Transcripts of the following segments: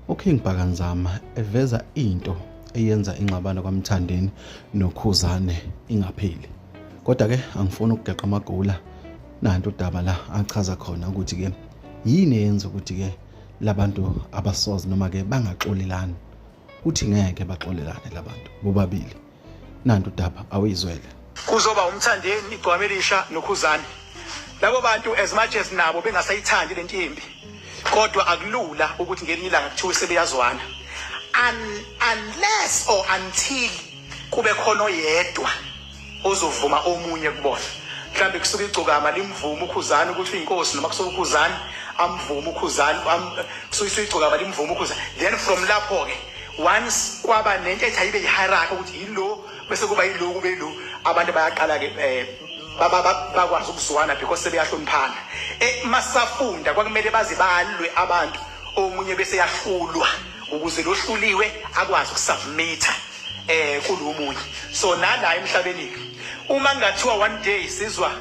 UKing Bhaka Nzama eveza into eyenza ingxabano kwaMthandeni noKhuzane ingapheli. Kodwa ke angifuni ukugeqa amagula nanti udaba la achaza khona ukuthi ke yini eyenza ukuthi ke labantu abasoze noma ke bangaxolelani. Uthi ngeke baxolelane labantu bobabili. Nanti udaba awuyizwele. Kuzoba uMthandeni, igcwame elisha noKhuzani. Labo bantu as much as nabo bengasayithandi lento imbi, kodwa akulula ukuthi ngelinye ilanga kuthiwe sebeyazwana. Un, unless or until kube khona oyedwa ozovuma omunye kubona. Mhlawumbe kusuka igcokama limvuma uKhuzani ukuthi uyinkosi noma kusuka uKhuzani amvuma uKhuzani kusuka igcokama limvuma uKhuzani. Then from lapho ke once kwaba nento ethi ayibe yi-hierarchy ukuthi yilo bese kuba yilo kube yilo abantu bayaqala ke bakwazi ukuzwana because sebeyahloniphana. Masafunda kwakumele baze balwe abantu omunye bese yahlulwa ukuze lohluliwe akwazi ukusubmitha kulomunye. So nala emhlabeni uma kungathiwa one day sizwa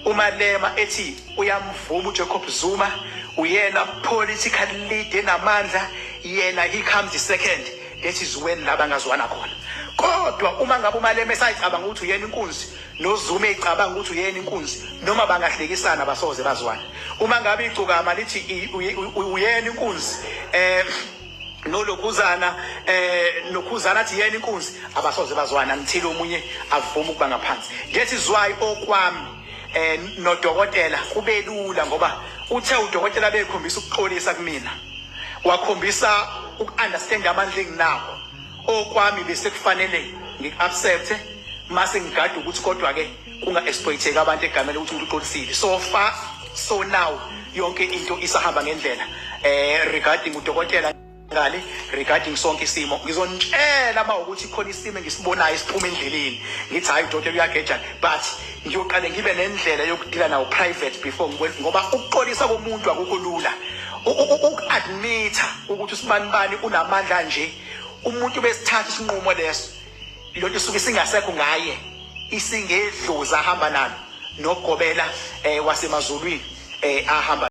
uMalema ethi uyamvuma uJacob Zuma uyena political leader enamandla, yena he comes the second, that is when laba ngazwana khona. Kodwa uma ngabe uMalema esayicabanga ukuthi uyena inkunzi noZuma ecabanga ukuthi uyena inkunzi, noma bangahlekisana basoze bazwana. Uma ngabe igcokama lithi uyena inkunzi nolokhuzana nokhuzana athi yena inkunzi, abasoze bazwana until omunye avuma ukuba ngaphansi. That is why okwami nodokotela kube lula, ngoba uthe udokotela bekhombisa ukuxolisa kumina, wakhombisa uku-understand amandla enginawo. Okwami bese kufanele ngiku-accept mase ngigada ukuthi kodwa ke kunga-exploiteki abantu egameni ukuthi umuntu uxolisile. So far so now yonke into isahamba ngendlela regarding udokotela ngale, regarding sonke isimo. Ngizonitshela uma ukuthi khona isimo engisibonayo esiphuma endleleni, ngithi hayi, udokotela uyageja, but ngiyoqale ngibe nendlela yokudila nawo private before, ngoba ukuxolisa komuntu akukho lula. Uku-admitha ukuthi usibanibani unamandla nje, umuntu besithatha isinqumo leso, lonto isuke isingasekho ngaye, isingedlozi ahamba nalo nogobela wasemazulwini ahamba.